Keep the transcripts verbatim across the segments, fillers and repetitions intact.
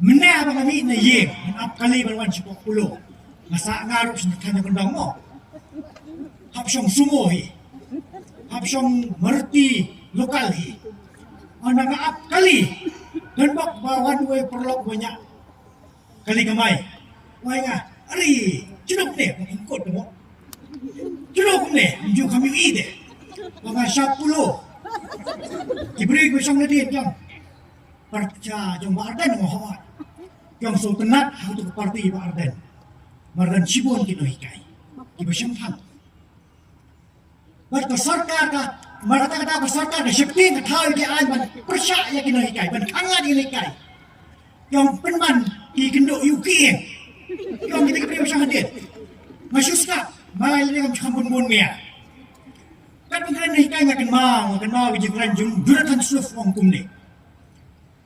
Mynne ba nga mih na ïing, ngan ap kali ban wan sha Polo. Nga sah nga ruh sha thaiñ Kyndong mo. Hap shong sumo hi. Hap shong Maruti lokal hi. Haba nga ap kali, don bok ba wan wei paralok ba ñiah kali kamai. Wei nga, ari, jnop ne, ba pynkhot mo. Jnop ne, ju kam ïohi de. Ba nga sha Polo. Ki briew ba shong nadien jong. Parti jong Bah Ardent mo hawa. Jong sngewtynnat ha tu parti Bah Ardent. Mar don shibun ki nonghikai kiba shemphang. Bad ka sorkar ka, mar kata kata ka sorkar ka sheptieng ka thaw ïa ki aiñ ban pyrshah ïa ki nonghikai, ban khang ïa ki nonghikai. Jong pynban ki kynduh ïa u kieng. Jong kita ki briew shong hadien. Nga shu sngap, ma nga lei ngam shym bun bun mia. Kat ban kren nonghikai nga kynmaw, nga kynmaw ïa ka jingkren jong Jonathan Swift ong kumne.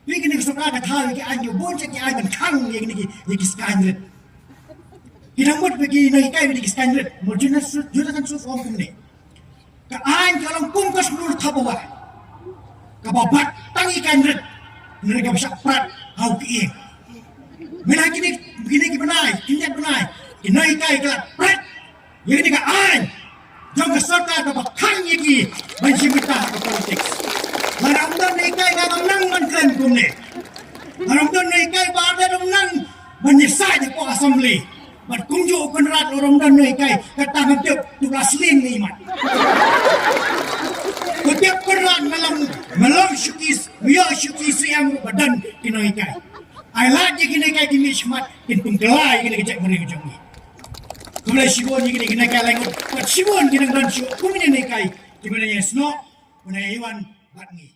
Ïa kine ki sorkar ka thaw ïa ki aiñ ïa bun sha ki aiñ ban khang ïa kine ki, ïa ki skaiñ rit. Ki dang mut ba ki nonghikai ïa ki skaiñ rit. Mo Jonathan Swift, Jonathan Swift ong kumne. Ka aiñ ka long kum ka shnur thap ba wah. Kaba bat tang ïa ki aiñ rit. Hynrei kaba shah prat ha u kieng. Mynta kine, kine ki bnai, kine ki bnai. Ki nonghikai ki la prat ïa kane ka aiñ jong ka sorkar kaba khang ïa ki ban shim bynta ha ka politics. Lada ym don nonghikai nga ngam nang ban kren kumne. Lada ym don nonghikai Bah Ardent um nang ban ïasaid hapoh Assembly. Bad kumjuh u Conrad lada ym don nonghikai kata ngam tip tu la sling ne imat. Ko tip Conrad me long, me long shuki, me ïoh shuki syiang ba don ki nonghikai. Ai lad ïa ki nonghikai ki mih shakhmat kin pynkylla ïa kane ka jaitbynriew ka jong ngi. Khublei shibun ïa kine ki nonghikai laingut bad shibun ki nongdon shuh kum kine ki nonghikai kiba dang ïasnoh, ba dang ïawan bad ngi.